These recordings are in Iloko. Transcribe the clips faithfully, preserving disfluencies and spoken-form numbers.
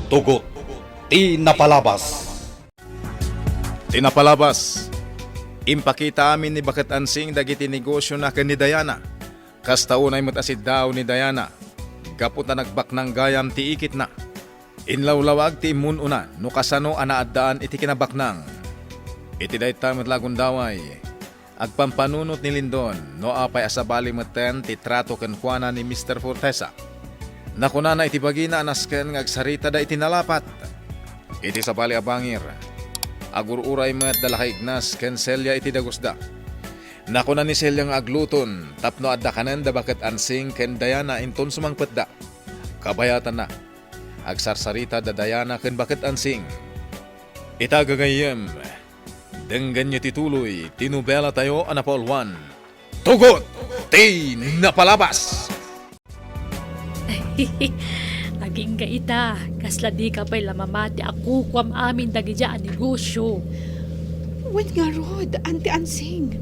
Tugot ti napalabas. Ti napalabas, impakita amin ni Baket Ansing dagiti negosiona ken ni Diana. Kasta unay met a siddaw ni Diana, gapu ta nagbaknang gayam ti ikitna. Inlawlawag ti immun-una no kasano a naaddaan iti kinabaknang. Iti dayta met la a gundaway, agpampanunot ni Lindon no apay a sabali metten ti trato kenkuana ni Mister Fortesa. Nakunana iti bagina a nasken nga agsaritada iti nalapat. Iti sabali a bangir, agur-uray met da Lakay Ignas ken Celia iti dagusda. Nakuna ni Celia nga agluton tapno adda kanen da Baket Ansing ken Diana inton sumangpetda. Kabayatanna, agsarsarita da Diana ken Baket Ansing. Ita gagayyem, denggenyo ti tuloy ti nobelatayo a napauluan, Tugot ti Napalabas! Agingga ita, kasla dika pay la mamati a kukuam amin dagidiay a negosio. Wen ngarud, Auntie Ansing,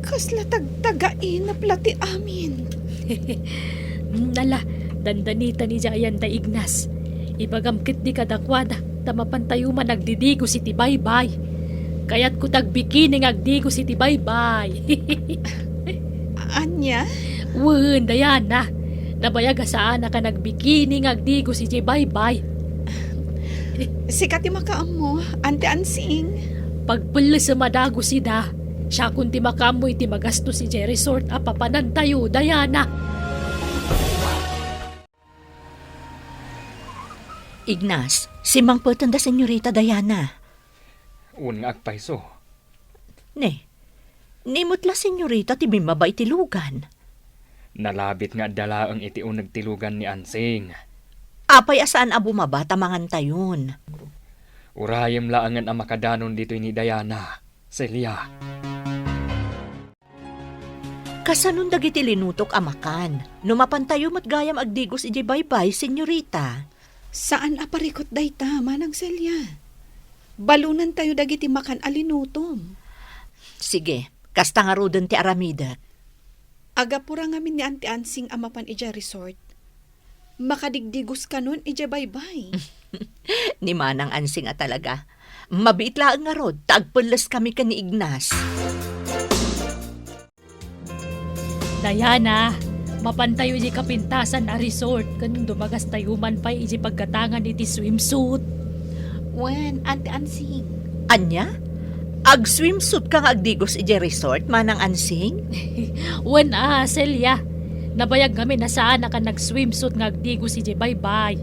kasla tagtagainep la ti amin. Ala, dandanita ni Jayan da Ignas. Ibagam ketdi kadakuada, ta mapantayo man agdidigos iti baybay. Kayatko ti agbikini nga agdigos iti baybay. Ania? Wen, Diana. Nabayag a saanak a nagbikini nga agdigos iti baybay. Sika ti makaammo, Auntie Ansing. Pagpellesem a dagus ida. Siakon ti makaammo iti magastos iti resort a papanantayo, Diana. Ignas, simmangpeten da Senyorita Diana. Wen nga agpayso. Ne, ni met la Senyorita ti bimmaba iti lugan. Nalabit nga adda laeng iti uneg ti lugan ni Ansing. Apay a saan a bumaba ta mangantayon? Urayem laengen a makadanon ditoy ni Diana, Celia. Kasanon dagiti linutok a makan? No mapantayo met gayam agdigos idiay baybay, Senyorita. Saan a parikut dayta, Manang Celia. Balonantayo dagiti makan a linutom. Sige, kasta ngaruden ti aramidek. Agapura ngamin ni Auntie Ansing a mapan idiay resort. Makadigdigos kanon idiay baybay. Ni Manang Ansing a talaga. Mabiit laeng ngarud, ta agpelleskami ken ni Ignas. Diana, mapantayo idiay kapintasan a resort ken dumagastayo man pay idiay paggatangan iti swimsuit. Wen, Auntie Ansing. Ania? Agswimsuit ka nga agdigos idiay resort, Manang Ansing? Wen a, Celia. Nabayag ngamin a saanak a nagswimsuit nga agdigos idiay baybay.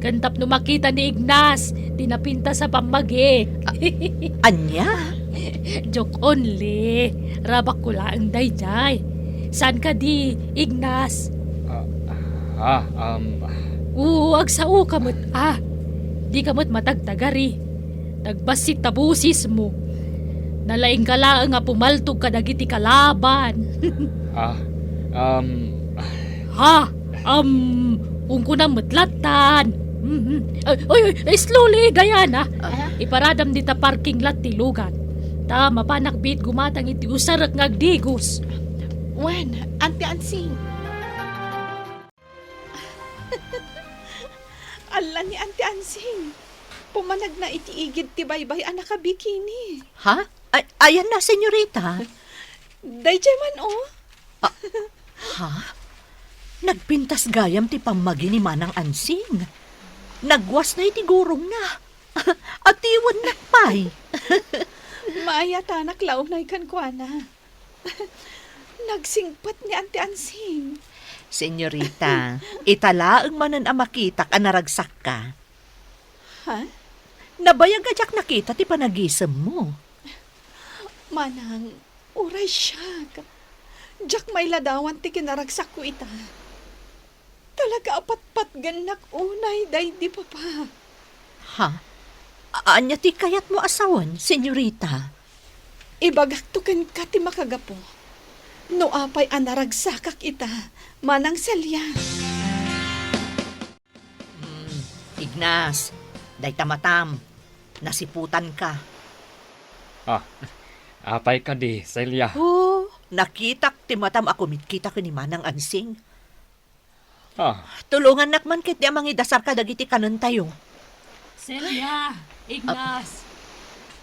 Ken tapno makita ni Ignas ti napintas a pammagi. A-, ania? Joke only. Rabakko laeng daydiay. Saan kadi, Ignas? Ah, ah, um, Oo, agsaoka met, ah. Dika met matagtagari. Nagbassit ta bosesmo. Nalaingka laeng a pumaltog kadagiti kalaban. Ah, um, Ha? Um, ungkuna met lattan. Mhm. Ay, oy, oy, slowly, Diana. Ah? Iparadam dita parking lot ti lugan. Ta mapanak biit gumatang iti usarek nga agdigos. Wen, Auntie Ansing. Alla ni Auntie Ansing. Pumanagna iti igid ti baybay a nakabikini. Ha? Ay, ayanna, senyorita. Daydiay man, oh. Ah, ha? Nagpintas gayam ti pammagi ni Manang Ansing. Nagwasna iti gurongna. Atiwennak pay. Maayatanak la unay kenkuana. Nagsingpet ni Auntie Ansing. Senyorita, ita laeng manen a makitak a naragsakka. Ha? Nabayag a diak nakita ti panagisemmo. Manang, uray siak. Diak mailadawan ti kinaragsakko ita. Talaga a patpatgennak unay daydi papa. Ha? A-, ania ti kayatmo a sawen, senyorita? Ibagakto kenka ti makagapu. No apay a naragsakak ita, Manang Celia. Hmm, Ignas, dayta matam. Nasiputanka. Ah, apay kadi, Celia? Oh, nakitak ti matam a kumitkita ken ni Manang Ansing. Ah. Tulongannak man ketdi a mangidasar kadagiti kanentayo. Celia, Ignas,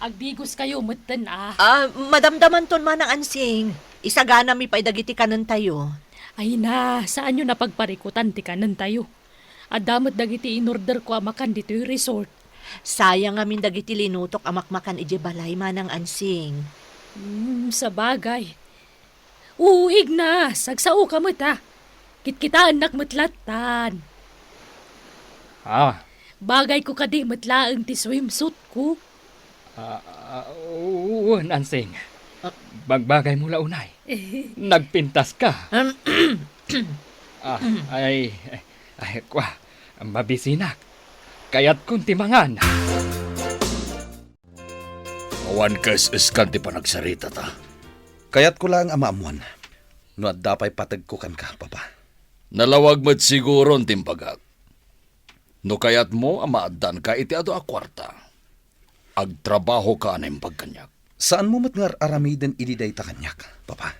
agdigoskayo metten a. Ah, madamdamanton, Manang Ansing. Isaganami pay dagiti kanentayo. Ay na, saanyo napagparikutan ti kanentayo. Adda met dagiti inorderko a makan ditoy resort. Sayang ngamin dagiti linutok a makmakan idiay balay, Manang Ansing. Hmm, sabagay. Uig na, sagsaoka met, a. Kitkitaennak met lattan. Ah. Bagayko kadi met laeng ti swimsuitko. Ah, ah, wen, Ansing. Ah. Bagbagaymo la unay. Nagpintaska. Ah, ay, ay, ay, kwa, mabisinak. Kayatkon ti mangan. Awan kaes-eskan ti panagsaritata. Kayatko laeng a maammuan no adda pay pategko kenka, Papa. Nalawag met siguron ti imbagak. No kayatmo a maaddaanka iti adu a kuarta, agtrabahoka a naimbag kaniak. Saanmo met nga ar-aramiden idi dayta kaniak, Papa.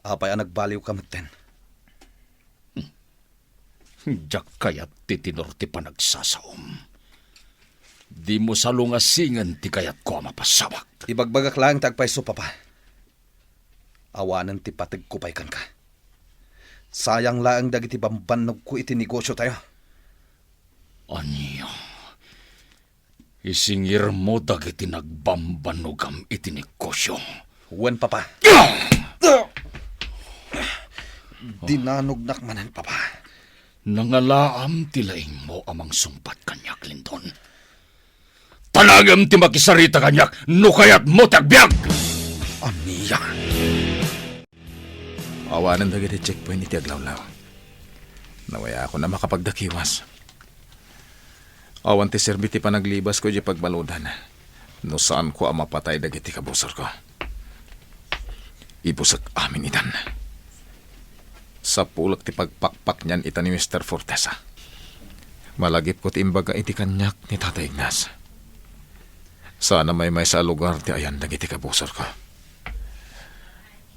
Apay a nagbaliwka metten? Diak kayat ti tenor ti panagsasaom. Dimo salungasingen ti kayatko a mapasamak. Ibagbagak laeng ti agpayso, Papa. Awanen ti pategko pay kenka. Sayang laeng dagiti bambannogko iti negosiotayo. Ania? Isingirmo dagiti nagbambanogam iti negosio. Wen, Papa. Ah! Dinanognak manen, Papa. Nangalaam ti laingmo a mangsungbat kaniak, Lindon. Tanagem ti makisarita kaniak no kayatmo ti agbiag! Ania? Awanen dagiti checkpoint iti aglawlaw. Nawayaakon a makapagdakiwas. Awan ti serbi ti panaglibasko idiay pagbaludan no saanko a mapatay dagiti kabusorko. Ibusek amin itan. Sapulek ti pagpakpaknian ita ni Mister Fortesa. Malagipko ti imbaga iti kaniak ni Tata Ignas. Saan a maymaysa a lugar ti ayan dagiti kabusorko.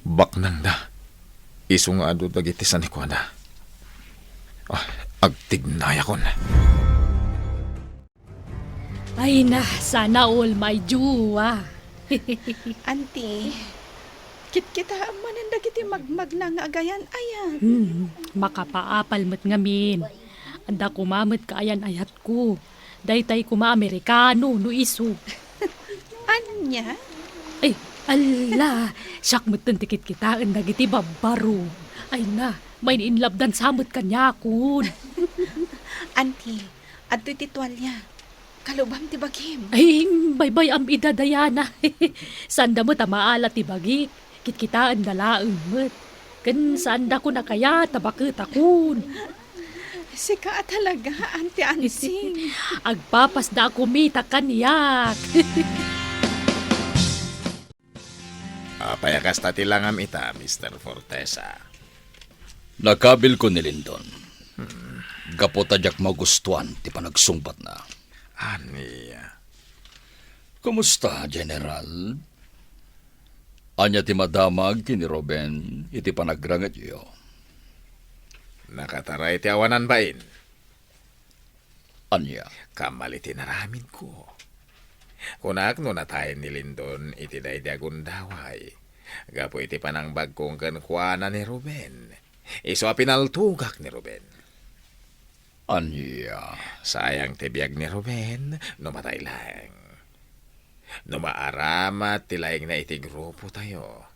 Baknangda. Isu nga adu dagiti sanikuada. Ah, agtignayakon. Ay na, sana all my jowa. Auntie, kitkitaem manen dagiti magmagna nga agayan-ayat. Hmm, makapaapal met ngamin. Adda koma met kaayan-ayatko. Daytay koma Amerikano no isu. Ania? Ay, alla, siak metten ti kitkitaen dagiti babbaro. Ay na, main-inlove-dan sa met kaniakon. Auntie, adtoy ti tualia. Kalubam ti bagim. Ay, baybay-am ida, Diana. Saanda met a maala ti bagik. Kitkitaenda laeng met. Ken saandakon a kayat a baketakon. Sika a talaga, Auntie Ansing. Agpapasda a kumita kaniak. Apay a kasta ti langam ita, Mister Fortesa? Nakabilko ni Lindon. Hmm. Gapu ta diak magustuan ti panagsungbatna. Ania? Kumusta, General? Ania ti madamag ken ni Ruben iti panagrangetyo? Nakataray ti awanan bain. Ania? Kamali ti naramidko. Kunak no natayen ni Lindon iti daydi a gundaway gapu iti panangbagkong kenkuana ni Ruben. Isu a pinaltugak ni Ruben. Ania? Sayang ti biag ni Ruben no matay laeng. No maaramat ti laingna iti grupotayo,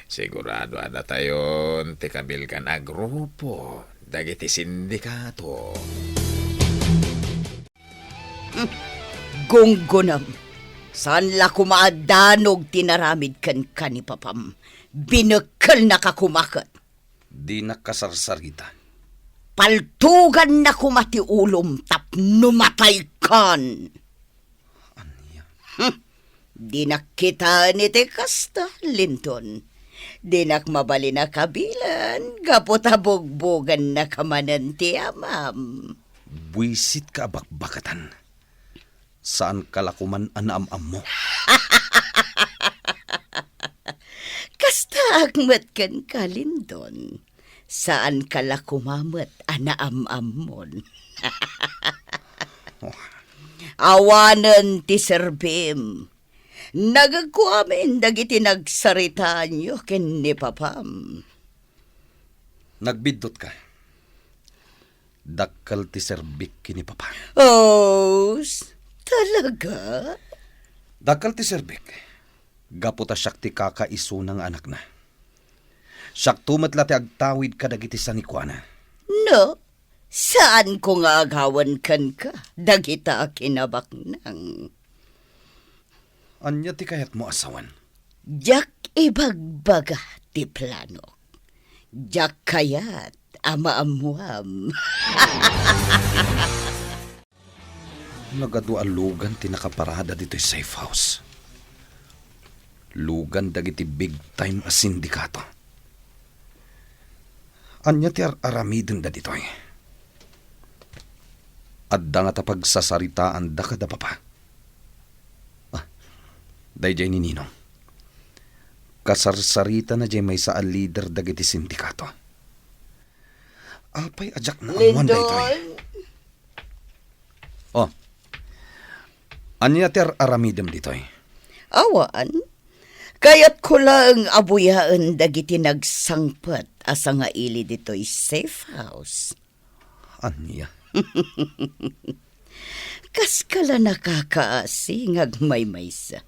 sigurado a datayon ti kabilgan a grupo dagiti sindikato. Hmm. Gunggonem, saan la koma a danog ti naramid kenka ni papam. Binekkelnaka koma ket. Dinak kasarsarita. Paltuganna koma ti ulom tapno mataykan. Ania? Hmm. Dinak kitaen iti kasta, Lindon. Dinak mabalin a kabilen gapu ta bugbugennaka manen ti amam. Buisitka a bakbakatan. Saanka la koman a naam-ammo. Kastaak met kenka, Lindon. Saanka la koma met a naam-ammon. Awanen ti serbim. Nagegko amin dagiti nagsaritaanyo ken ni papam. Nagbiddutka. Dakkel ti serbik ken ni papa. Oh, s-, talaga? Dakkel ti serbik. Gapu ta siak ti kakaisuna nga anakna. Siakto met la ti agtawid kadagiti sanikuana. No, saanko nga agawan kenka dagita a kinabaknang. Ania ti kayatmo a sawen? Diak ibagbaga ti planok. Diak kayat a maammuam. Nagadu a lugan ti nakaparada ditoy safe house. Lugan dagiti big time a sindikato. Ania ti ar-aramidenda ditoy? Adda ngata pagsasaritaanda kada papa? Ah, daydiay ni Ninong. Kasarsaritana diay maysa a leader dagiti sindikato. Apay a diak naammuan daytoy? Oh. Ania ti ar-aramidem ditoy? Awan. Kayatko laeng a buyaen dagiti nagsangpet a sangaili ditoy safe house. Ania? Kaska la nakakaasi nga agmaymaysa.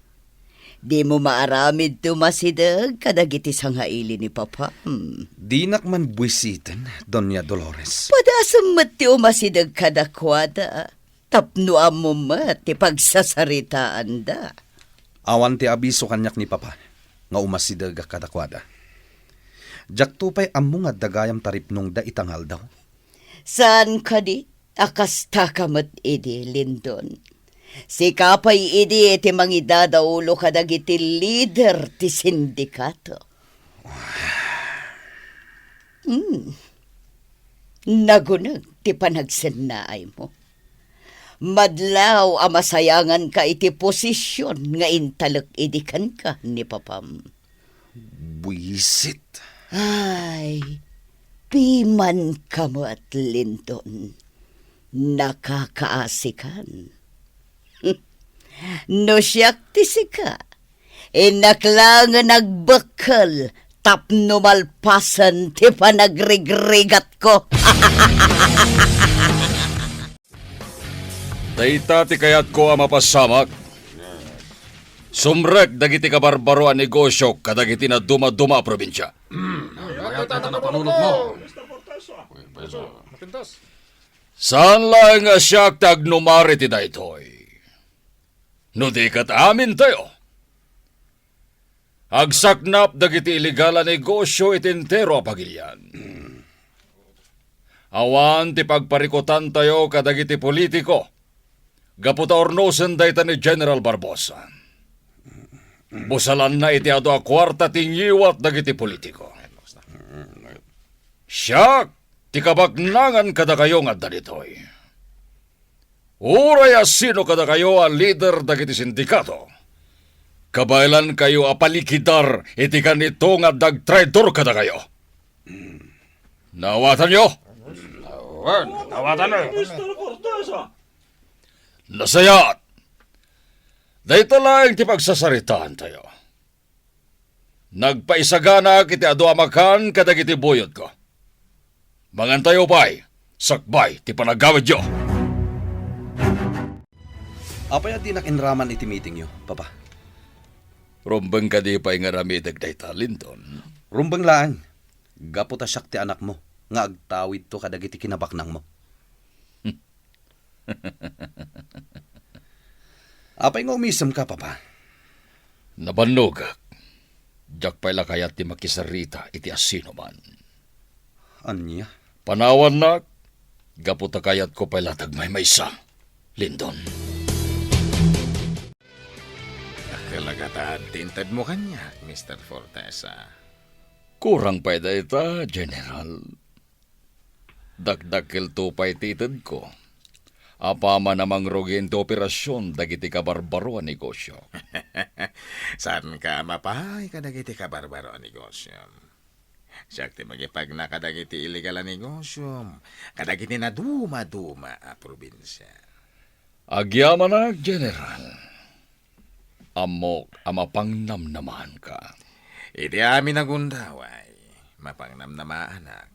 Dimo maaramid ti umasideg kadagiti sangaili ni papam. Dinak man buisiten, Doña Dolores. Padasem met ti umasideg kadakuada. Tapno ammo met ti pagsasaritaanda. Awan ti abiso kaniak ni papa nga umasidegak kadakuada. Diakto pay ammo nga adda gayam taripnongda ita nga aldaw. Saan kadi a kastaka met idi, Lindon? Sika pay idi ti mangidadaulo kadagiti lider ti sindikato. Hmm. Naguneg ti panagsennaaymo. Madlaw a masayanganka iti posisyon nga intalek idi kenka ni papam. Buisit. Ay, pimanka met, Lindon. Nakakaasikan. No siak ti sika, innak laengen agbekkel tapno malpasen ti panagrigrigatko. Dayta ti kayatko a mapasamak. Sumrek dagiti kabarbaro a negosio kadagiti nadumaduma a probinsia. Mayat dayta napanunotmo. Saan laeng a siak ti agnumar iti daytoy. No di ket amintayo. Agsaknap dagiti illegal a negosio iti entero a pagilian. Awan ti pagparikutantayo kadagiti politiko gapu ta urnosen dayta ni General Barbosa. Busalanna iti adu a kuarta ti ngiwat dagiti politiko. Siak ti kabaknangan kadakayo nga adda ditoy. Uray a sino kadakayo a lider dagiti sindikato, kabaelankayo a palikidar iti kanito nga adda agtraidor kadakayo. Naawatanyo? Awan, awatanyo. Nasayaat. Dayta laeng ti pagsasaritaantayo. Nagpaisaganak iti adu a makan kadagiti buyotko. Mangantayo pay, sakbay ti panagawidyo. Apay a dinak inraman iti meetingyo, Papa? Rumbeng kadi pay nga aramidek dayta, Lindon? Rumbeng laeng, gapu ta siak ti anakmo nga agtawidto kadagiti kinabaknangmo. Apay nga umisemka, Papa? Nabannogak. Diak pay la kayat ti makisarita iti asinoman. Ania? Panawannak, gapu ta kayatko pay la ti agmaymaysa, Lindon. Kalagatan ti intedmo kaniak, Mister Fortesa. Kurang pay dayta, General. Dakdakkelto pay ti itedko. Apaman a mangrugin ti operasion dagiti kabarbaro a negosio. Saanka a mapaay kadagiti kabarbaro a negosio. Siak ti mangipagna kadagiti illegal a negosiom, kadagiti nadumaduma a probinsia. Agyamanak, General. Ammok a mapangnamnamaanka. Iti amin a gundaway, mapangnamnamaanak.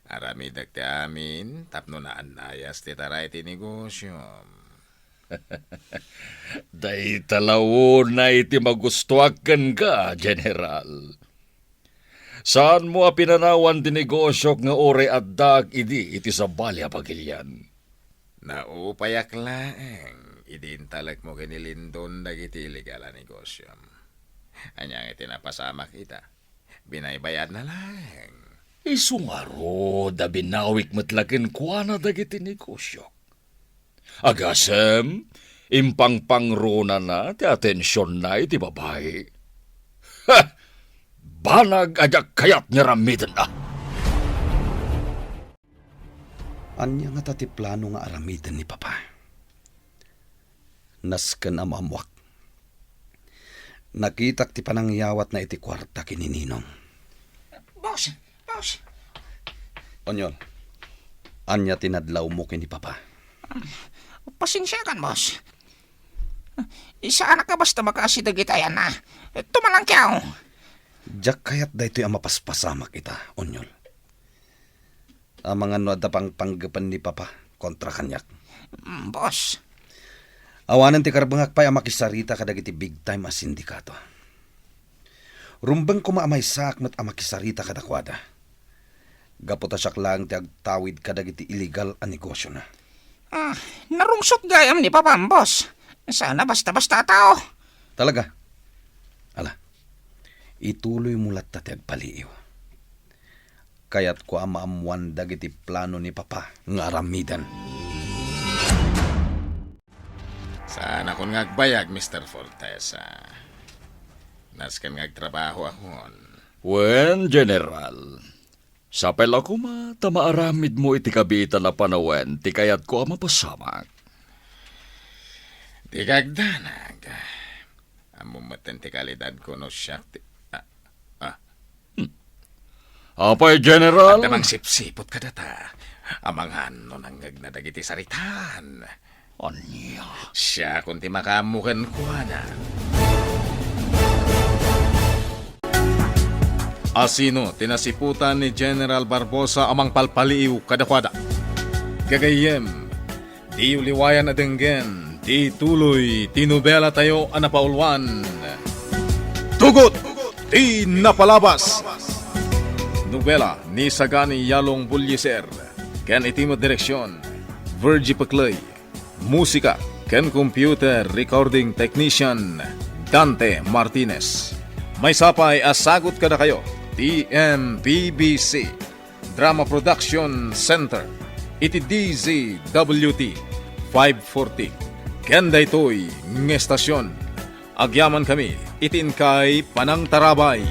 Aramidek ti amin tapno naannayas ti taray ti negosiom. Dayta la unay ti magustuak kenka, General. Saanmo a pinanawan ti negosiok nga uray addaak idi iti sabali a pagilian? Naupayak laeng idi intalekmo ken ni Lindon dagiti illegal a negosiom. Ania nga iti napasamak ita? Binaybayadna laeng. Isu ngarud a binawik met la kenkuana dagiti negosiok. Agasem, impangpangronana ti atensionna iti babai. Ha! Banag a diak kayat nga aramidenna. Ania ngata ti plano nga aramiden ni Papa? Nasken a maammuak. Nakitak ti panangyawatna iti kuarta ken ni Ninong. Boss! Boss! Onyol, ania ti nadlawmo ken ni Papa? Pasensiakan, boss. Saanak nga basta makaasi dagiti ayanna. Tumalangkiaw. Diak kayat daytoy a mapaspasamak ita, Onyol. Amangan no adda pangpanggepen ni Papa kontra kaniak. Mm, boss. Awanen ti karbengak pay a makisarita kadagiti big time a sindikato. Rumbeng koma a maysaak met a makisarita kadakuada. Gapu ta siak laeng ti agtawid kadagiti illegal a negosiona. Ah, narungsot gayam ni Papam, boss. Saan a basta-basta a tao. Talaga? Ala, ituloymo latta ti agpaliiw. Kayatko a maammoan dagiti plano ni Papa nga aramiden. Saanakon nga agbayag, Mister Fortesa. Nasken nga agtrabahoakon. Wen, General. Sapay la koma ta maaramidmo iti kabiitan a panawen ti kayatko a mapasamak. Di kagdanag. Ammom metten ti kalidadko no siak ti, ah, ah. Hmm. Apay, General? Adda mangsipsipot kadata. Amangan no nangngegna dagiti saritaan. Ania? Siakon ti makaammo kenkuana. Asino ti nasiputan ni General Barbosa a mangpalpaliiw kadakuada? Gagayyem, diyo liwayan a denggen ti tuloy ti nobelatayo a napauluan, Tugot ti Napalabas. Nobela ni Sagani Yalong Bullieser ken iti met direksion, Virgie Pecley. Musika ken computer recording technician, Dante Martinez. Maysa pay a sagut kadakayo ti M P B C Drama Production Center iti D Z W T five forty. Ken daytoy nga estasion, agyamankami iti inkay panangtarabay.